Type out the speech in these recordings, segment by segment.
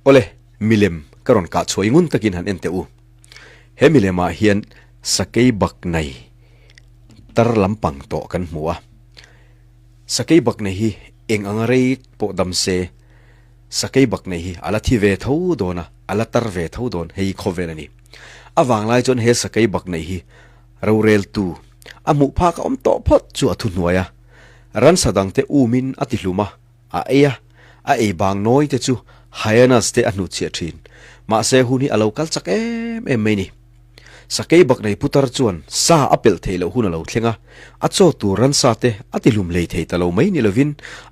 Awle, milem ka rawn kah chhuah i ngun takin han en teh u. He milemah hian sakei bak nei tar lampang tawh kan hmu a. Sakei bak nei hi eng anga rei pawh dam se, sakei bak nei hi a la thi ve tho dawn a, a la tar ve tho dawn, hei hi khawvel a ni. A vanglai chuan he sakei bak nei hi roreltu a hmuh phak a awm tawh phawt chu a thuhnuai a, ransa dangte umin a ti hlum a, A ei a, a ei bang nawi te chu hyenas te a hnutchhiah thin. Mahse hun hi a lo kal chak em em mai ni. Sakei bak nei putar chuan sa a pelh theih loh hun a lo thleng a, a chaw tur ransa te a ti hlum hlei thei ta lo mai ni lovin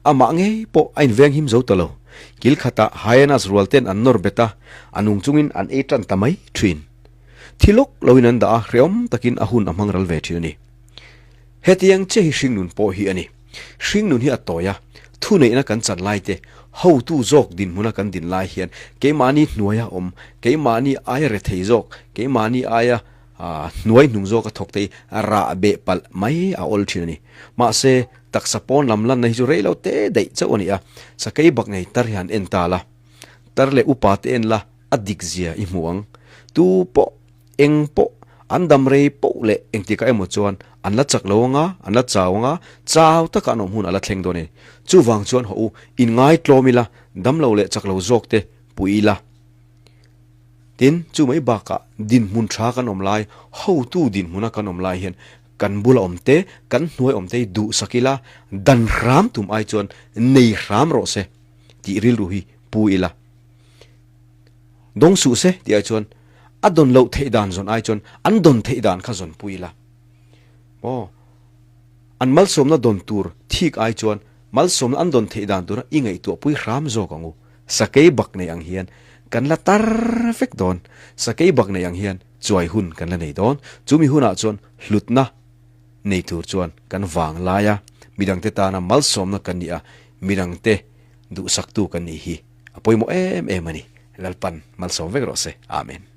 amah ngei pawh a inveng him zo ta lo. Kil khatah hyenas rual ten an nawr bet a, a nung chungin an ei tan ta mai thin. Thi lawk loin an dah a, hreawm takin a hun a hmang ral ve thin a ni. Hetiang che hi hringnun pawh hi a ni. Hringnun hi a tawi a, thuneihna kan chan lai te, hotu zawk dinhmuna kan din lai hian keimahni hnuaia awm, keimahni aia rethei zawk, keimahni aia hnuai hnung zawka thawk te hi rah beh palh mai a awl thin a ni. Mahse, taksa pawn lam lanna hi chu rei lo te daih chauh a ni a, sakei bak nei tar hi han en ta la, tar leh upa te en la, a dik zia i hmu ang. Tu pawh. Eng pawh an dam rei poh leh engtikah emaw chuan an la chak lo anga, an la chau anga, chau taka an awm hun a la thleng dawn a ni. Chuvang chuan haw u, inngai tlawm ila, dam lo leh chak lo zawk te pui ila. Tin, chu mai bakah dinhmun tha kan awm lai, hotu dinhmuna kan awm lai hian kan bula awm te, kan hnuai awm te hi duhsak ila, dan hram tum ai chuan nei hram rawh se tih rilru hi pu ila. Dawng suh se tih ai chuan a dawn loh theih dan zawn ai chuan an dawn theih dan kha zawn pui ila. Aw, an malsawmna dawn tur thik ai chuan malsawmna an dawn theih dan tura i ngaihtuah pui hram zawk ang u. Sakei bak nei ang hian kan la tar vek dawn. Sakei bak nei ang hian chuai hun kan la nei dawn. Chumi hunah chuan hlutna nei tur chuan kan vang lai a, midangte tana malsawmna kan ni a, midangte duhsaktu kan nih hi a pawimawh em em a ni. Lalpan malsawm vek rawh se. Amen.